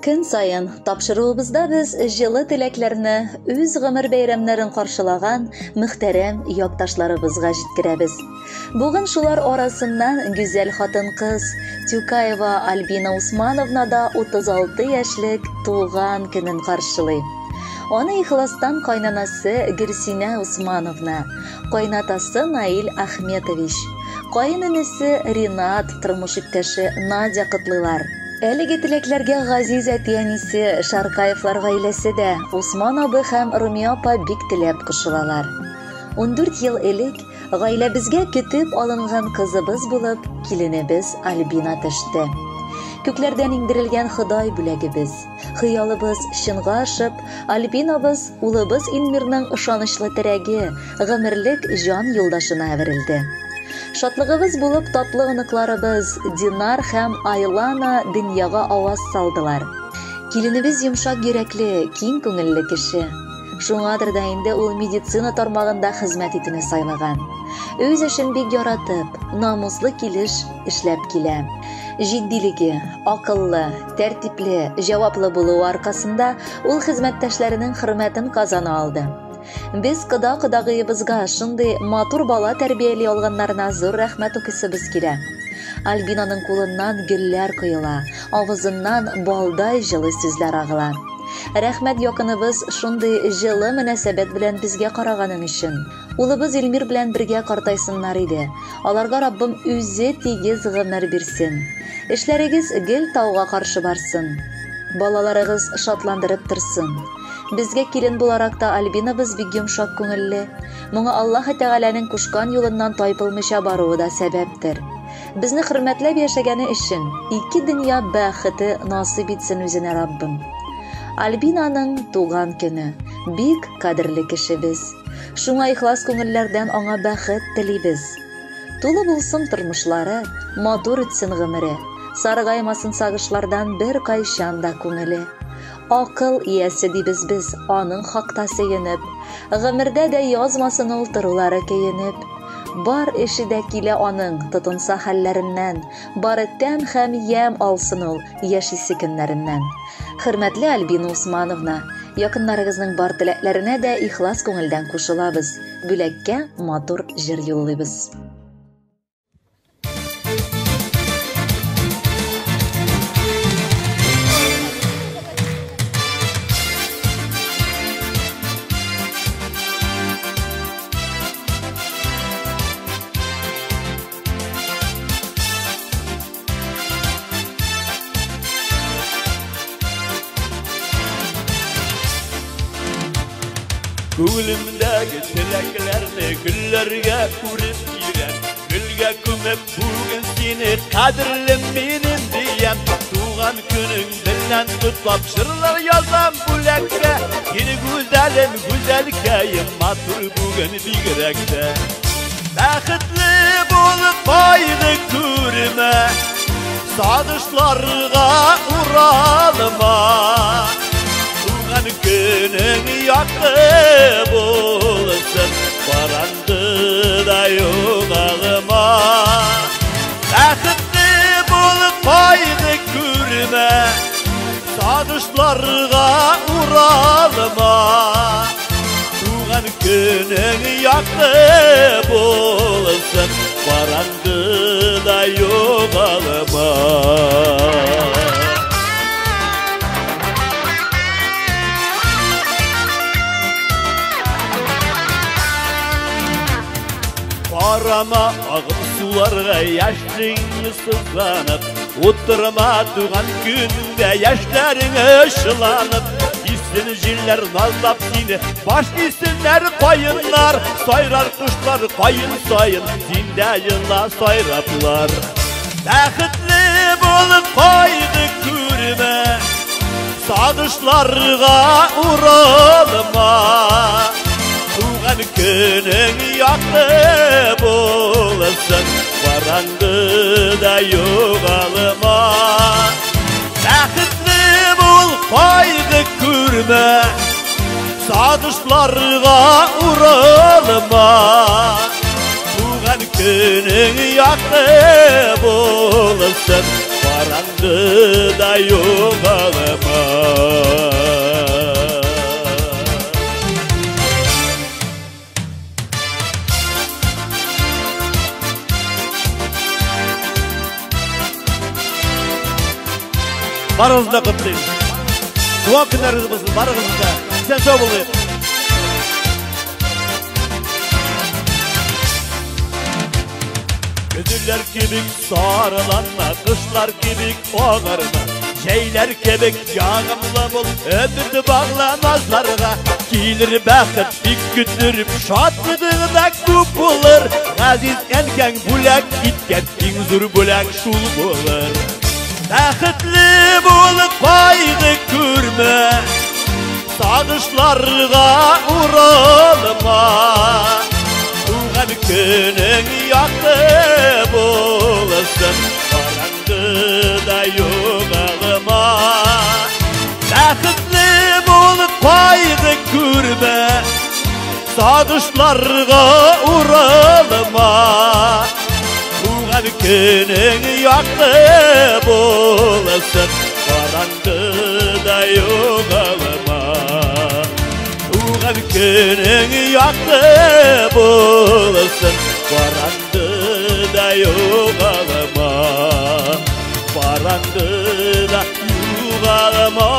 Көн саен тапшыруыбызда без җылы теләкләрне үз гомер бәйрәмнәрен каршылаган мөхтәрәм якташларыбызга җиткерәбез. Бүген шулар арасыннан гүзәл хатын-кыз Тюкаева Альбина Усмановна да 36 яшьлек туган көнен каршылый. Аны ихластан кайнанасы Гөлсинә Усмановна, кайнатасы Наил Ахметович, каенэнесе Ринат, тормыш иптәше Надя котлыйлар. Әлеге теләкләргә газиз әти-әнисе Шаркаевлар гаиләсе дә, Усман абый һәм Румия апа бик теләп кушылалар. 14 ел элек гаиләбезгә көтеп алынган кызыбыз булып, киленебез Альбина төште. Күкләрдән иңдерелгән Ходай бүләгебез, хыялыбыз чынга ашып, Альбинабыз улыбыз Илмирның ышанычлы терәге, гомерлек җан юлдашына әверелде. Шатлыгыбыз булып татлы оныкларыбыз Динар һәм Айлана дөньяга аваз салдылар. Киленебез йомшак йөрәкле, киң күңелле кеше. Шуңадыр да инде ул медицина тармагында хезмәт итүне сайлаган. Үз эшен бик яратып, намуслы килеш эшләп килә. Җитдилеге, акыллы, тәртипле, җаваплы булуы аркасында ул хезмәттәшләренең хөрмәтен казана алды. Без кода-кодагыебызга шундый матур бала тәрбияли алганнарына зур рәхмәт укыйсыбыз килә. Альбинаның кулыннан гөлләр коела, авызыннан балдай җылы сүзләр агыла. Рәхмәт якыныбыз шундый җылы мөнәсәбәт белән безгә караганың өчен. Улыбыз Илмир белән бергә картайсыннар иде. Аларга Раббым үзе тигез гомер бирсен. Эшләрегез гел тауга каршы барсын. Балаларыгыз шатландырып торсын. Безгә килен буларак та Альбинабыз бик йомшак күңелле. Моңа Аллаһы Тәгаләнең кушкан юлыннан тайпылмыйча баруы да сәбәптер. Безне хөрмәтләп яшәгәне өчен ике дөнья бәхете насыйп итсен үзенә Раббым. Альбинаның туган көне. Бик кадерле кешебез. Шуңа ихлас күңелләрдән аңа бәхет телибез. Тулы булсын тормышлары, матур үтсен гомере. Саргаймасын сагышлардан беркайчан да күңеле. Акыл иясе дибез без, аның хакта сөенеп. Гомердә дә язмасын ул торулары көенеп. Бар эше дә килә аның, тотынса хәлләреннән. Бары тәм һәм ямь алсын ул яшисе көннәреннән. Хөрмәтле Альбина Усмановна, якыннарыгызның бар теләкләренә дә ихлас күңелдән кушылабыз. Бүләккә матур җыр юллыйбыз. Күңелемдәге теләкләрне гөлләргә үреп бирәм. Гөлгә күмеп бүген сине кадерлем минем диям. Туган көнең белән котлап җырлар язам бүләккә. Сине гүзәлем, гүзәлкәем, матур бүген бигрәк тә. Бәхетле булып кайгы күрмә, сагышларга уралма. Туган көнең якты булсын, караңгыда югалма. Бәхетле булып кайгы күрмә, сагышларга уралма. Туган көнең якты булсын, караңгыда югалма. Карама агып суларга яшьлең сызланып, утырма туган көнеңдә яшьләрең ышыланып. Исен җилләр назлап сине, баш исеннәр каеннар, сайрар кошлар каен саен, син дә җырла сайраплар. Бәхетле булып кайгы күрмә, сагышларга уралма. Туган көнең якты булсын, караңгыда югалма. Бәхетле бул, кайгы күрмә, сагышларга уралма. Туган көнең якты булсын, Караңгыда югалма. Барыгызны да котлыйм. Туган көннәрегез булсын, барыгызны да. Исән сау булыйк. Көзләр кебек сарыланма, кышлар кебек агарма, җәйләр кебек ягымлы бул, өмет багла назларга. Килер бәхет бик көттереп, шатлыгың да күп булыр. Газиз әнкәң бүләк иткән иң зур бүләк шул булыр. Бәхетле булып кайгы күрмә, сагышларга уралма. Туган көнең якты булсын, караңгыда югалма. Бәхетле булып кайгы күрмә, сагышларга уралма. Туган көнең якты булсын, караңгыда югалма. Туган көнең якты булсын, караңгыда югалма. Караңгыда югалма.